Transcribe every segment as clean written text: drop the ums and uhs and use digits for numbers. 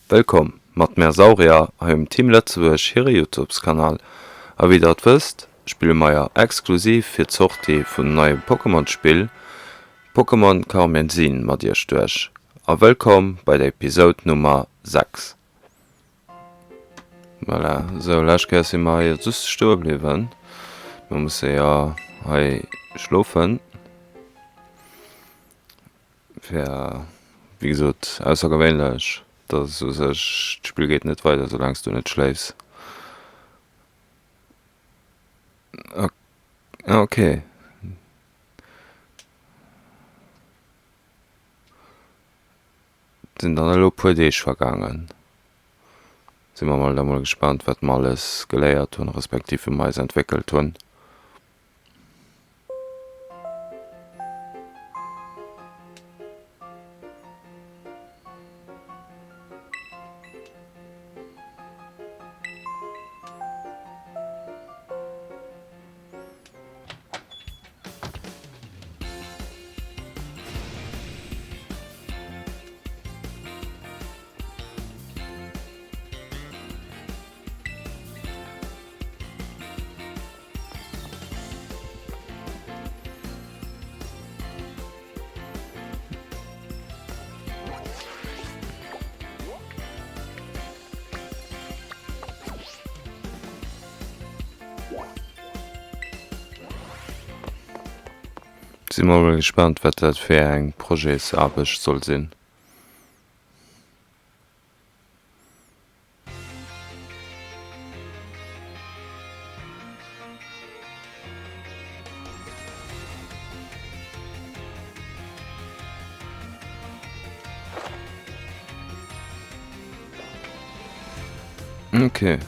Wëllkomm mat mär Saurier hei um Team Lëtzebuerg hire Youtubes Kanal. A wéi der et wësst, spille meier exklusiv fir d'Sortie vun neiem Pokémon Spill Pokémon Karmesin mat iech duerch. A wëllkomm bei der Episode Nummer 6. Voilà, sou lescht Kéier si mer hei just stoe bliwwen. Mir musse jo hei schlofen. Fir, wéi gesot, aussergewéinlech, dass u sech d'Spill geet net weider, soulaang s du net schléifs. Ok. Et sinn dann elo e puer Deeg vergaangen. Si mer mol da mol gespaant, wat mer alles geléiert hunn, respektiv wéi mer eis entwéckelt hunn. Si mer mol gespaant wat dat fir eng Projetsaarbecht soll sinn. Okay.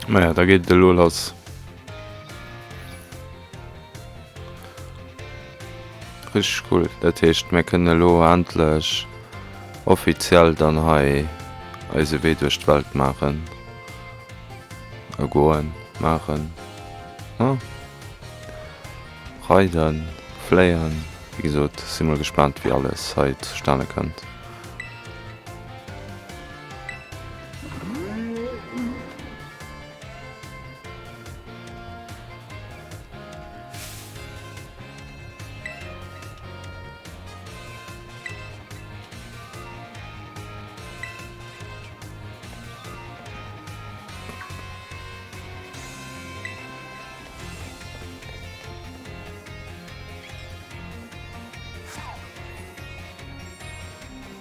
Naja, da geet et elo lass. Richteg cool. Dat heescht, mir kënnen elo endlech offiziell dann hei eise Wee duerch d'Welt maachen. A goen, maachen. Hm. Reiden, fléien. Wéi gesot, si mol gespaant, wéi alles hei zustane kënnt.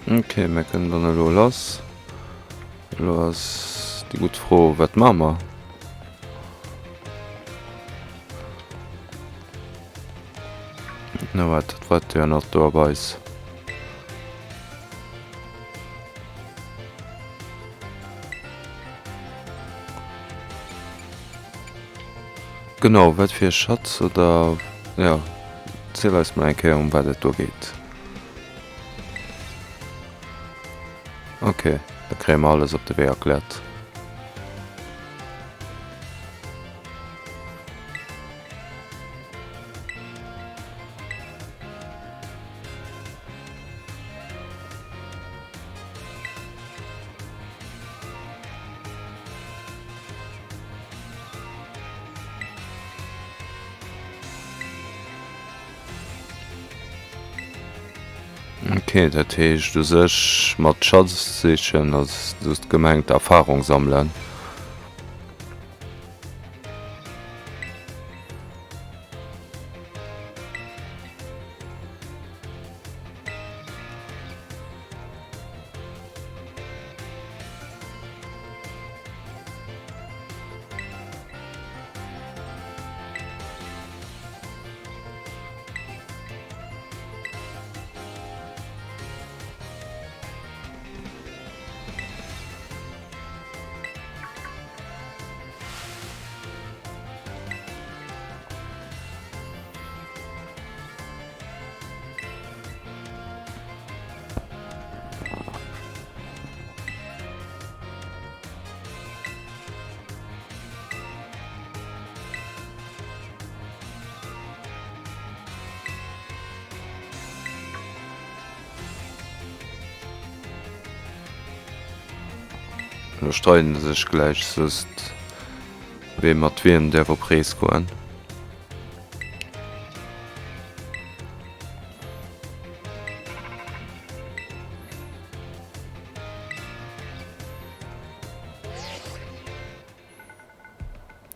Ok, mir kënnen dann elo lass. Elo ass déi gutt Fro, wat maache mer? Na wat, dat waart jo nach do op eis. Genau, wat fir e Schatz oder jo, ziel eis mol eng Kéier um wat et do geet. Ok, da kréie mer alles op de Wee erkläert. Ok, dat heescht u sech mat Schatz sichen ass just gemengt Erfahrung sammelen. Elo streiden se sech gläich soss wee mat wiem däerf op Rees goen.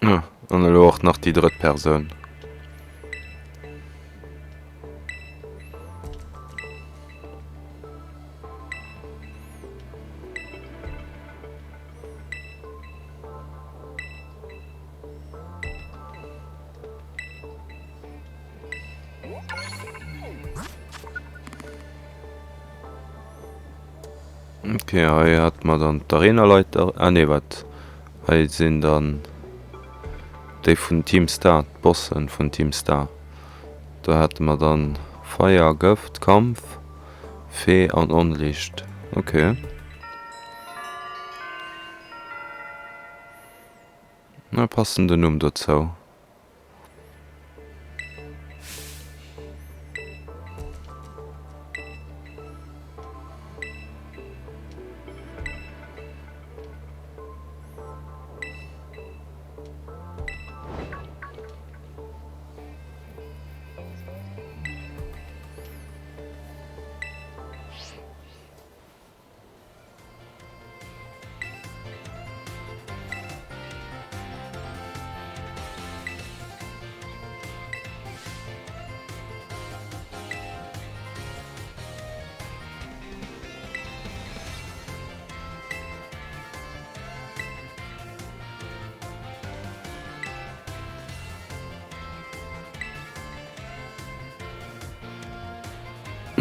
Ah, an elo och nach déi drëtt Persoun. Ok, hei hat mer dann d'Arenaleiter. Ah nee, wat? Hei sinn dann déi vun Team Star, d'Bossen vun Team Star. Do hate mer dann Feier, Gëft, Kampf, Fee an Onlicht. Ok. Na, passende Numm dozou.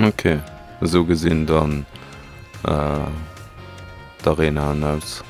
Ok, esou gesinn dann d'Arenaen aus.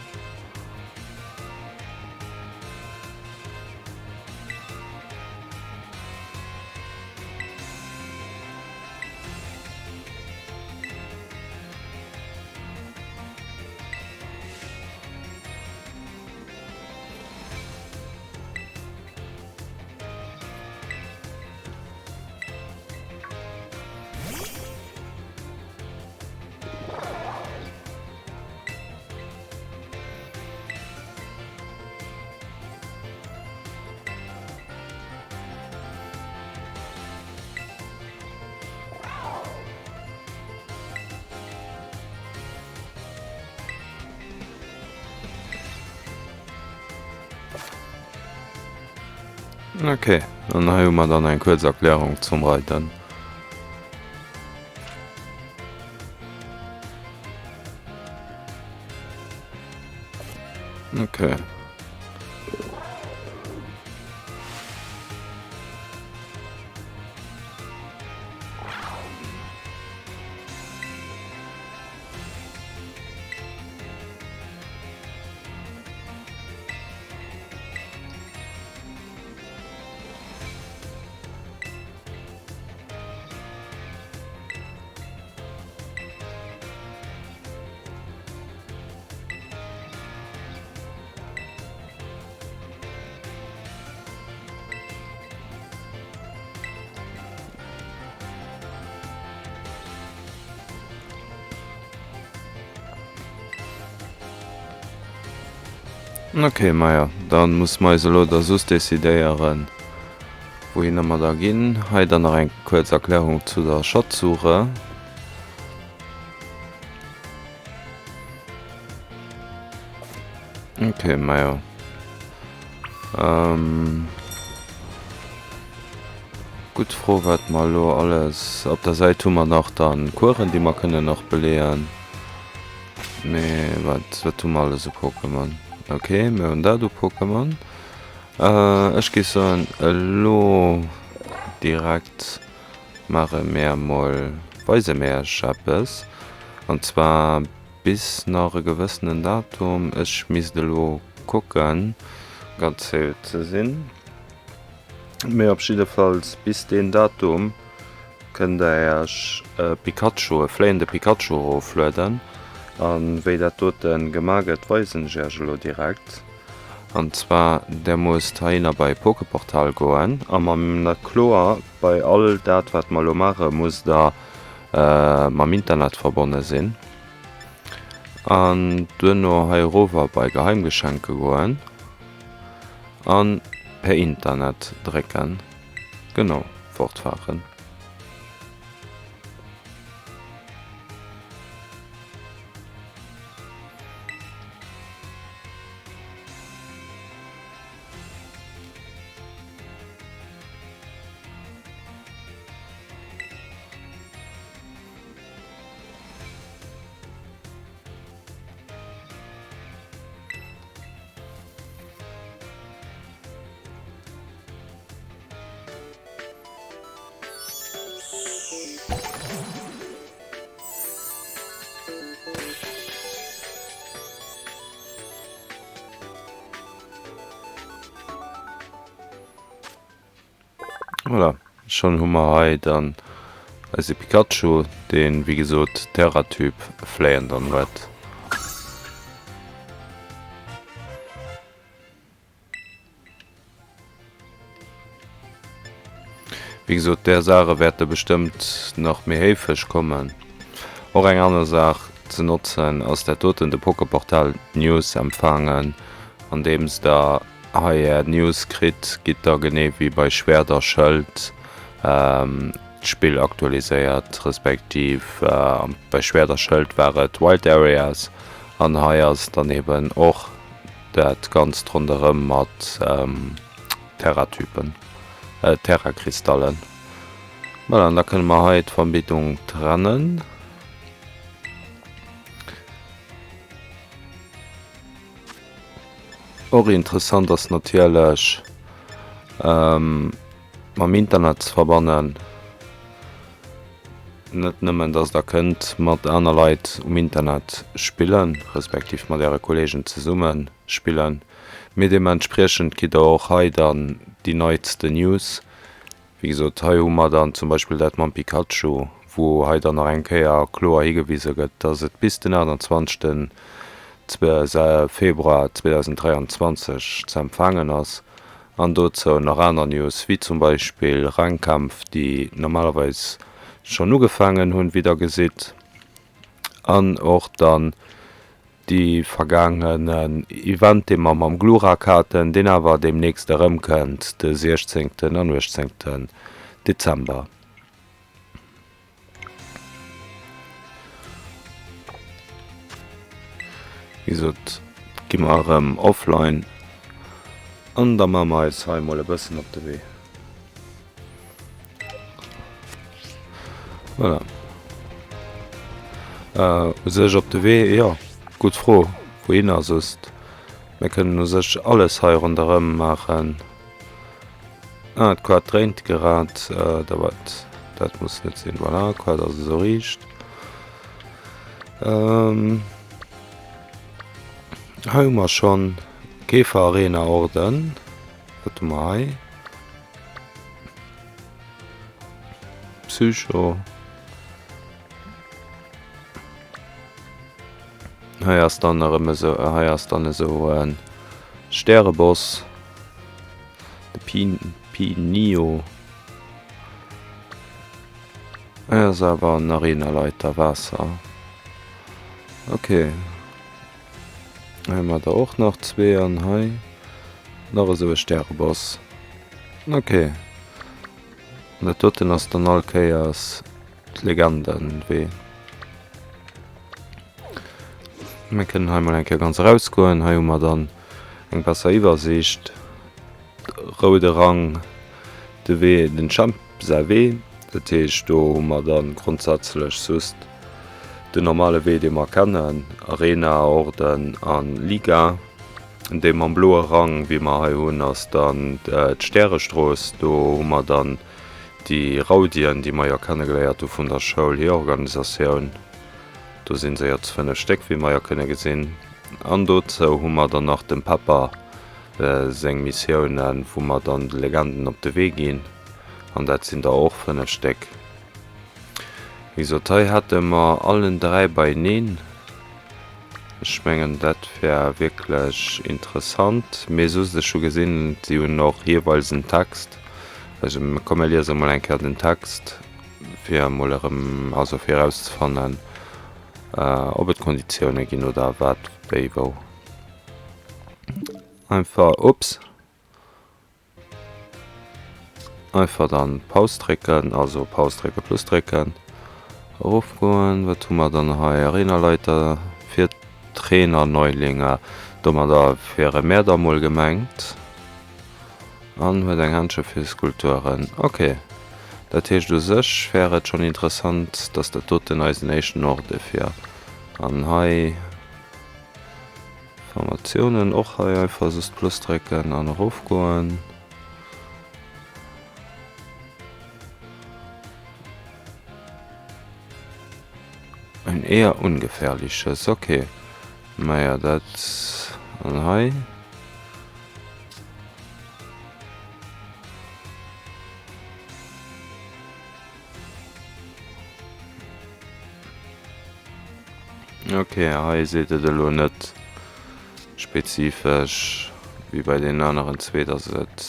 Ok, an hei hu mer dann eng kuerz Erklärung zum Reiten. Ok. Ok, maja, dann musse mer eis elo da soss decidéieren, wouhinner mer da ginn. Hei dann nach eng kuerz Erklärung zu der Schatzsuche. Ok, majo. Ähm. Gutt Fro, wat mer elo alles. Op der Säit hu mer nach dann Kueren, déi mer kënnen nach beleeën. Mee wat, wat hu mer alles u Pokémon? Ok, mir hunn dat u Pokémon. Ech géif soen, elo direkt maache mir emol, weise mir iech eppes. An zwar bis nach e gewëssenen Datum, ech misst elo kucken, ganz éierlech ze sinn. Mee op jiddefalls bis deen Datum kënnt der Äech e Pikachu, e fléiende Pikachu eroflueden. A wéi dat dote gemaach gëtt, weisen ech Äech elo direkt. An zwar der musst heihinner bei Pokeportal goen a mam na kloer bei all dat wat mer elo maache musst der mam Internet verbonne sinn. An duerno hei erower bei Geheimgeschenke goen. An per Internet drécken. Genau, fortfahren. Voilà, schonn hu mer hei dann eise Pikachu, deen wéi gesot Terra-Typ fléien dann huet. Wéi gesot, där Saache wäerte bestëmmt nach méi héifeg kommen. Och eng aner Saach ze notzen ass dat doten, de Pokeportal News empfaangen, andeems der hei är News kritt, gitt der genee wéi bei Schwert a Schëld d'Spill aktualiséiert, respektiv bei Schwert a Schëld war et Wild Areas an hei ass dann eben och dat Ganzt ronderëm mat Terratypen, Terrakristallen. Voilà, an da kënne mer hei d'Verbindung trennen. Och interessant ass natierlech mam Internet ze verbannen. Net nëmmen dass der kënnt mat aner Leit um Internet spillen, respektiv mat äre Kollegen zesumme spillen, mee deementspriechend kritt der och hei dann déi neitsten News. Wéi gesot, hei hu mer dann zum Beispill dat mam Pikachu, wou hei dann nach eng Kéier kloer higewise gëtt, dass et bis den 28. Februar 2023 ze empfaangen ass. An dozou nach aner News, wéi zum Beispill Rangkämpf, déi normalerweis schonn ugefaangen hunn, wéi der gesitt, an och dann Dee vergaangenen Event, dee mer mam Glurak haten, deen awer deemnächst erëmkënnt, de 16. an 18. Dezember. Wéi gesot, gi mer erëm offline an da maache mer eis hei emol e bëssen op de Wee. Voilà. Äh, u sech op de Wee, jo, gutt Fro, wouhinner soss? Mir kënnen u sech alles hei ronderëm maachen. Ah, d'Quad dréint grad, äh, da wat, dat muss net sinn. Voilà, d'Quad ass esou riicht. Ähm, hei hu mer schonn Käfer-Arena-Orden. Wat hu mer hei? Psycho. Hei ass dann erëm esou, hei ass dann esou e Stäreboss. De Pin, Pinio. Hei ass awer en Arenaleiter Waasser. Okay. Hei hu mer der och nach zwee an hei nach esou e Stäreboss. Ok. An dat doten ass dann all Kéiers d'Legendenwee. Mir kënnen hei mol eng Kéier ganz erausgoen. Hei hu mer dann eng besser Iwwersiicht. Roude Rang, de Wee, den Champ säi Wee. Dat heescht, do hu mer dann grondsätzlech just den normale Wee, dee mer kennen, Arena, Orden a Liga. Dee mam bloe Rang, wéi mer hei hunn, ass dann d'Stärestrooss. Do hu mer dann déi Raudien, déi mer jo kennegeléiert hu vun der Schoul, hir Organisatioun. Do sinn se jo zu 5 Stéck, wéi mer jo kënne gesinn. An dozou hu mer dann nach dem Pepper seng Missiounen, wou mer dann de Legenden op de Wee ginn. An dat sinn der och 5 Stéck. Wéi gesot, hei hate mer allen 3 beieneen. Ech mengen, dat wär wierklech interessant. Mee soss, ech hu gesinn, si hunn och jeeweils en Text. Also, komm mir liese mol eng Kéier den Text. Fir emol erëm, also fir erauszefannen, ob et Konditioune ginn oder wat, wéi, wou. Einfach, ups, einfach dann Paus drécken, also Paus drécken, Plus drécken, erofgoen. Wat hu mer dann hei? Arenaleiter fir Trainerneulinge. Domadder wiere mär da mol gemengt. An huet eng Händche fir Skulpturen. Ok, dat heescht u sech wär et schonn interessant, dass dat doten eisen éischten Orde wier. An hei Formatiounen, och hei einfach just Plus drécken an erofgoen. Ein eher ungefährliches, ok. Maja, dat an hei. Ok, hei seet et elo net spezifesch wéi bei deenen aneren zwee, dass et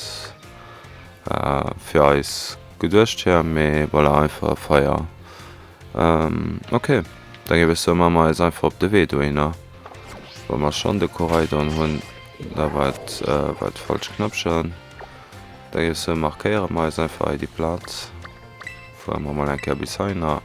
fir eis geduecht wär, mee voilà, einfach Feier. Ok, da géif ech soen, maache mer eis einfach op de Wee dohinner. Wa mer schonn de Koraidon hunn, da war et war et falsch Knäppchen. Da géif ech soen, markéiere mer eis einfach hei déi Plaz. Fuere mer mol eng Kéier bis heihinner.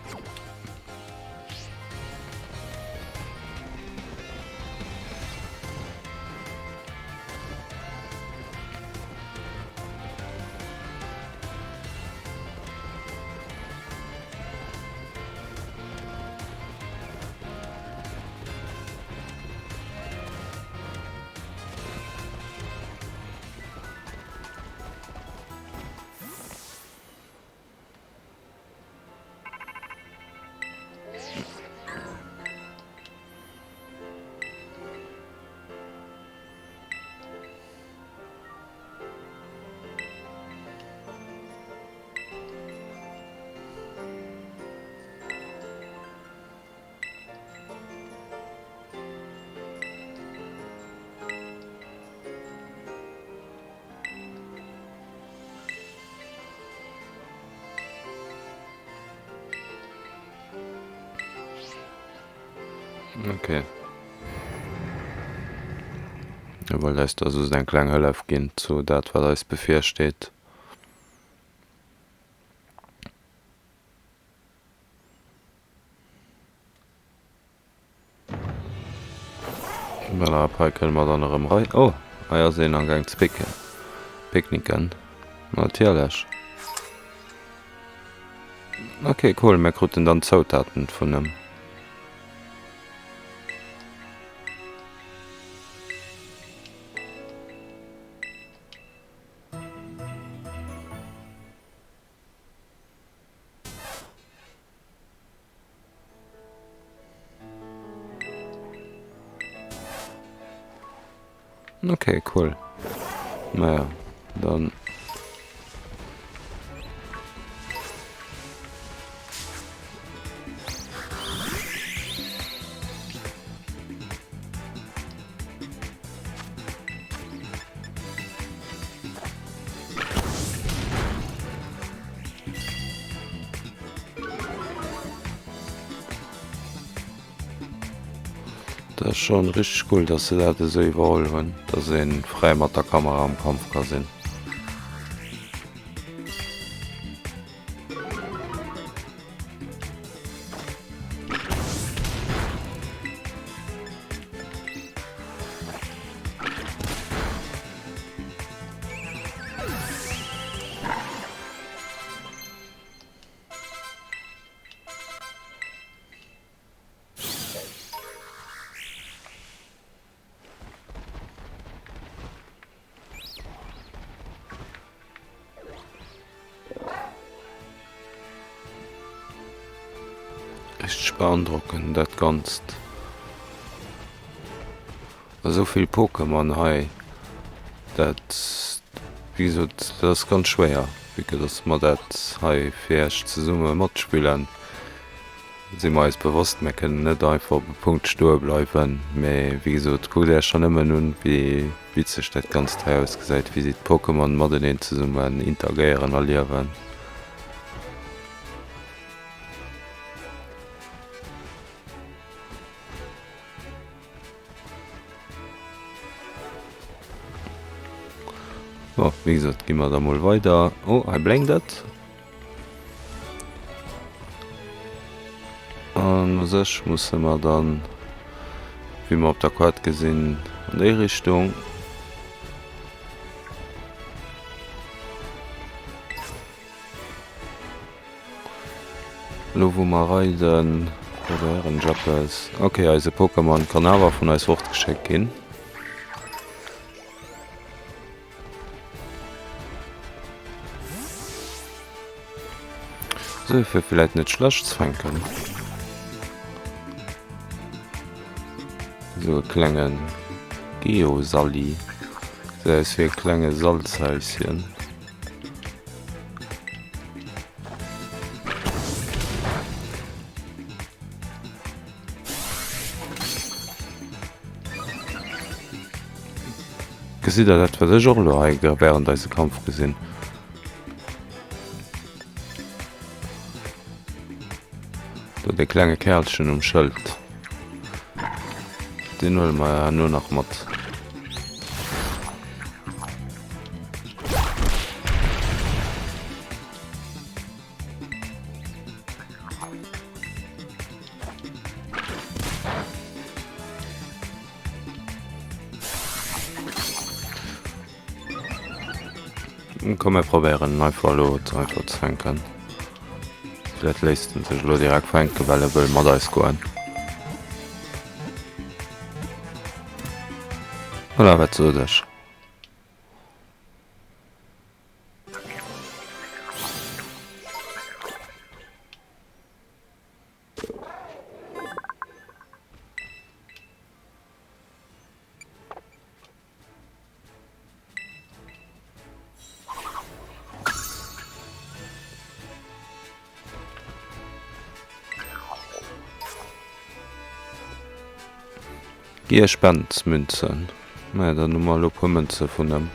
Okay. E wollt eis da soss eng kleng Hëllef ginn zu dat wat eis bevirsteet. Voilà, ab hei kënne mer dann erëm rei. Oh, hei ass een am Gaang ze picken. Picknicken. Natierlech. Okay, cool, mir kruten dann Zoutaten vun em. Okay, cool. Naja, dann. Dat ass schon richteg cool dass se dat esou iwwerholl hunn, dass een fräi mat der Kamera am Kampf ka sinn. beandrockend dat Ganzt. Esou vill Pokémon hei, dat, wéi gesot, dat ass ganz schwéier, vue que dass mer dat hei fir Iech zesumme matspillen, si mer eis bewosst, mir kënnen net einfach op e Punkt stoe bleiwen. Mee wéi gesot, kuckt Iech scho nëmmen un, wéi witzeg dat Ganzt hei ausgesäit, wéi si d'Pokémon mateneen zesummen interagéieren a liewen. Bon, wéi gesot, gi mer da mol weider. Oh, hei blénkt et. An u sech musse mer dann, wéi mer op der Kaart gesinn, an déi Richtung. Elo wou mer reiden, probéieren ech eppes. Ok, eise Pokémon kann awer vun eis fortgeschéckt ginn. Sou, fir villäit net schlecht ze fänken. Sou e klenge Geosalli. Gesäit aus wéi e klenge Salzhäuschen. Gesitt der dat wat ech och elo hei während eise Kampf gesinn? Do dee klenge Kerlchen um Schëld. Deen huele mer herno nach mat. Komm mir probéieren en einfach elo einfach ze fänken. Vläit léisst en sech elo direkt fänken, well e wëll mat eis goen. Voilà, wat sot ech? Gier spent Münzen. Naja, dann hu mer elo e puer Mënze vun em.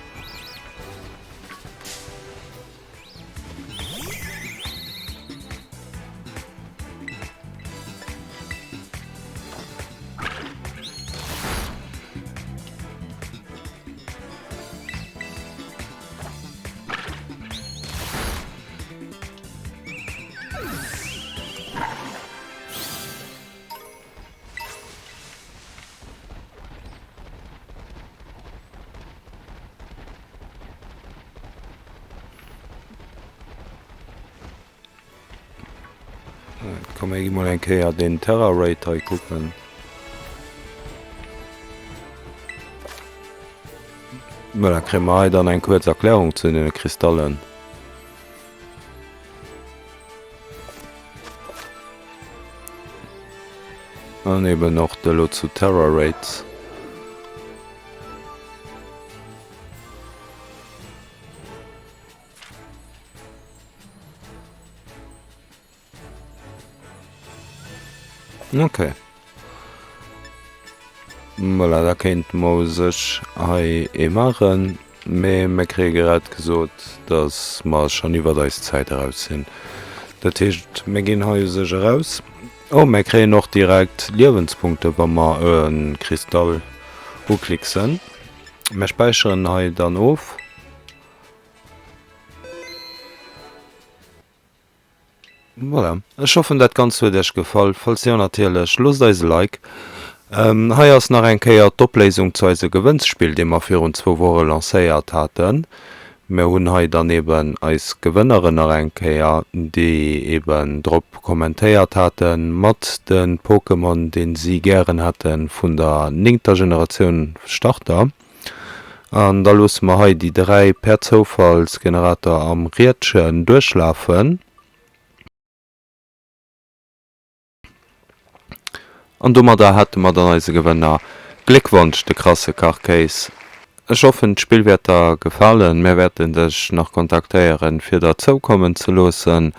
Komm mir gi mol eng Kéier den Terra Raid hei kucken. Voilà, kréie mer hei dann eng kuerz Erklärung zu den Kristallen. An eben och elo zu Terra Raids. Okay. Voilà, da kéinte mer u sech hei ee maachen, mee mir kréie grad gesot, datt mer schonn iwwert eis Zäit eraus sinn. Dat heescht, mir ginn hei u sech eraus. Oh, mir kréien och direkt Liewenspunkte wa mer e Kristall uklicksen. Mir späicheren hei dann of. Voilà, ech hoffen dat Ganzt huet iech gefall, falls jo natierlech loosst eis e Like. Hei ass nach eng Kéier d'Opléisung zu eise Gewënnsspill dee mer virun zwou Woche lancéiert haten. Mir hunn hei dann eben eis Gewënneren nach eng Kéier déi eben drop kommentéiert hate mat de Pokémon deen si gären hätte vun der néngter Generatioun Starter. An da loosse mer hei déi 3 per Zoufallsgenerator am Riedchen duerchlafen. An domadder hätte mer dann eise Gewënner. Gléckwonsch, de krasse Kachkéis. Ech hoffen d'Spill wäert der gefalen. Mär wäerten dech nach kontaktéieren fir der zoukommen ze loossen.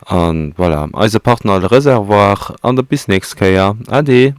An voilà, eise Partner Le Réservoir. An da bis nächst Kéier. Ade.